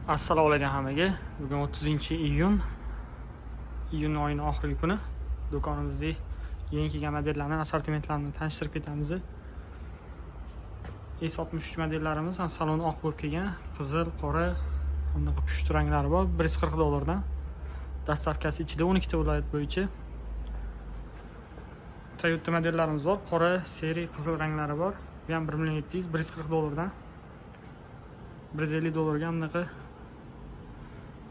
Assalomu alaykum hammaga. Bugun 30-iyun. Iyun oyining oxirgi kuni. Do'konimizda yangi kelgan modellarni, assortimentlarini tanishtirib ketamiz. S63 modellarimiz ham saloni oq bo'lib kelgan, qizil, qora, bunaqa pushti ranglari bor. 140 dollardan. Доставка si ichida 12 ta viloyat bo'yicha. Toyota modellarimiz bor. Qora, серый, qizil ranglari bor. Bu ham 1 million 700, 140 dollardan. 150 dollarga bunaqa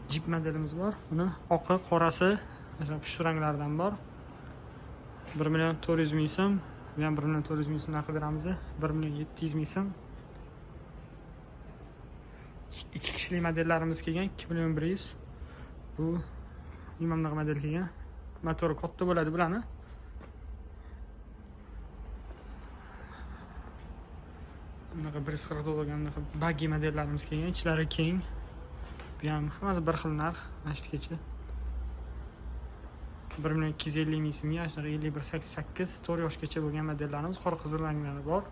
Jeep modelimiz bor. Buni oqi, qorasi, masalan, pushti ranglardan bor. 1 million 400 ming so'm. Bu ham 1 million 400 ming so'm narxi beramiz. 1 million 700 ming so'm. Ikki kishilik modellarimiz kelgan 2 million 100. Bu mana bunaqa model kelgan. Motori katta bo'ladi bularni. Bunaqa 140 dollarga bunaqa buggy modellarimiz kelgan. Ichlari keng. Bu ham hammasi bir xil narx, mana shu yergacha. 1 million 250 ming so'mga mana shunaqa 51 88 4 yoshgacha bo'lgan modellarimiz qora qizil ranglari bor.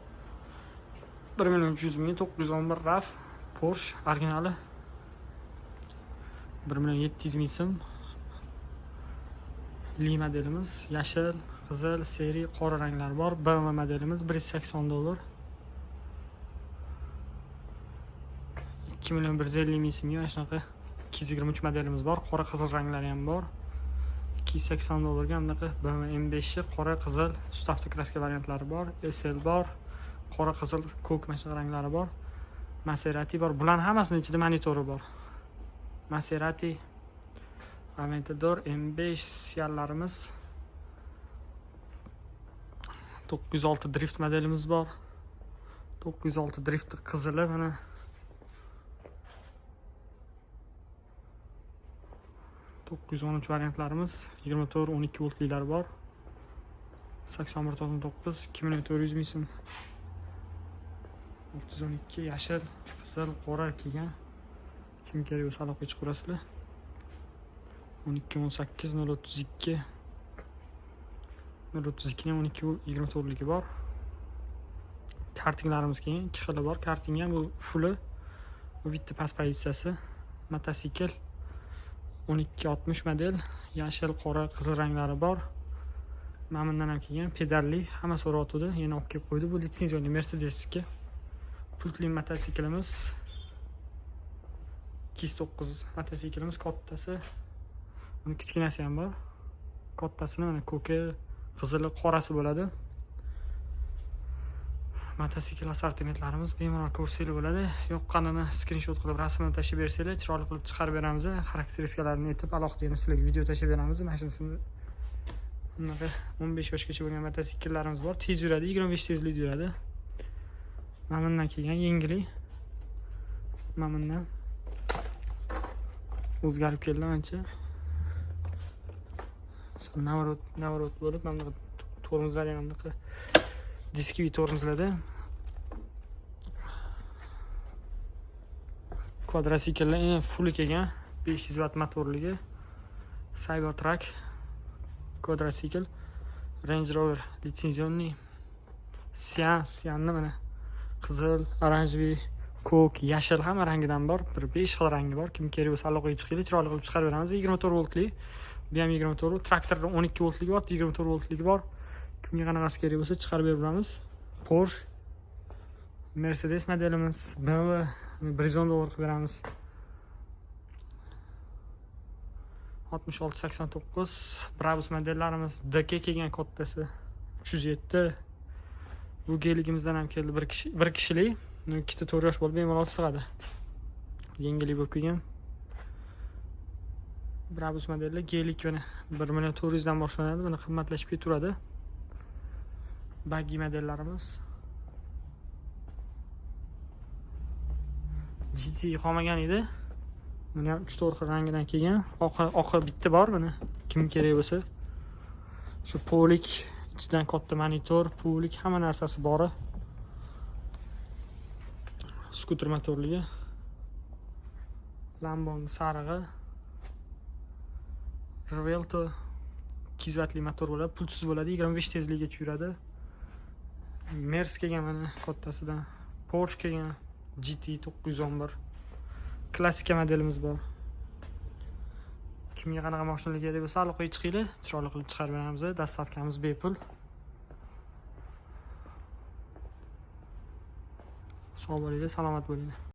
1 million 300 mingga 911 RAV Porsche originali. 1 million 700 ming so'm. Li modelimiz yashil, qizil, серый, qora ranglar bor. BMW modelimiz 180 dollar. 2 million 150 ming so'mga mana shunaqa 223 modelimiz bor. Qora qizil ranglari ham bor. 280 dollarga bunaqa BMW M5 qora qizil usti avtokraska variantlari bor. SL bor. Qora qizil ko'k mana shunaqa ranglari bor. Maserati bor. Bularning hammasini ichida monitori bor. Maserati, Aventador M5 Siallarimiz 906 Drift modelimiz bor. 906 Drift qizili mana. 913 variantlarimiz 24 12 voltliklar bor. 81 99 2 million 400 ming so'm. 612 yashil, qizil, qora kelgan. Kim kerak bo'lsa aloqaga chiqaverasizlar. 12 18 032 032 ning 12 24 ligi bor. Kartinglarimiz kelgan, ikki xili bor. Karting ham bu fulli, bu bitta past pozitsiyasi. Mototsikl 1260 model, yashil, qora, qizil ranglari bor. Mana bundan ham kelgan, pedalli, hamma so'rayotgandi, yana olib kelib qo'ydi. Bu лицензионный Mercedesniki. Pultli mototsiklimiz 209 mototsiklimiz kattasi. Buni kichkinasi ham bor. Kattasini mana ko'ki, qizili, qorasi bo'ladi. Mototsikl assortimentlarimiz bemalol ko'rsanglar bo'ladi. Yoqqanini skrinshot qilib rasmini tashlab bersanglar, chiroyli qilib chiqarib beramiz. Xarakteristikalarini aytib, alohida yana sizlarga video tashlab beramiz. Mashinasini bunaqa 15 yoshgacha bo'lgan mototsikllarimiz bor. Tez yuradi, 25 tezlikda yuradi. Mana bundan kelgan yengillik. Mana bundan o'zgarib keldi ancha. Sal наворот bo'lib, mana bunaqa tormozlar ham bunaqa дисковый tormozlarda. Kvadrotsikllar eng fulli kelgan, 500 vatt motorligi. Cybertruck kvadrotsikl, Range Rover лицензионный, Sian, Sianni mana qizil, оранжевый, ko'k, yashil hamma rangidan bor. Bir 5 xil rangi bor. Kim kerak bo'lsa aloqaga chiqinglar, chiroyli qilib chiqarib beramiz. 24 voltli. Bu ham 24 volt. Traktorda 12 voltligi bor, 24 voltligi bor. Kimga qanaqasi kerak bo'lsa chiqarib beramiz. Porsche, Mercedes modelimiz, BMW 110 dollar qilib beramiz. 66 89 Brabus modellarimiz, DK kelgan kattasi 307. Bu geligimizdan ham keldi bir kishi, bir kishilik, ikkita 4 yosh bola bemalol sig'adi. Yengillik bo'lib kelgan. Brabus modeli gelik mana 1 million 400 dan boshlanadi, buni qimmatlashib ketaveradi. Buggy modellarimiz. GT qolmagan edi. Buni ham 3-4 xil rangidan kelgan. Oqi bitta bor buni. Kim kerak bo'lsa. Shu polik ichidan katta monitor, polik hamma narsasi bori. Skuter motorligi. Lamboning sarig'i. Revelto 200 vattli motor bo'ladi, pultsiz bo'ladi, 25 tezlikka yuradi. Mers kelgan mana kattasidan. Porsche kelgan GT 911. Klassika modelimiz bor. Kimga qanaqa mashinalar kerak bo'lsa, aloqaga chiqinglar, chiroyli qilib chiqarib beramiz. Доставка miz bepul. Sog' bo'linglar, salomat bo'linglar.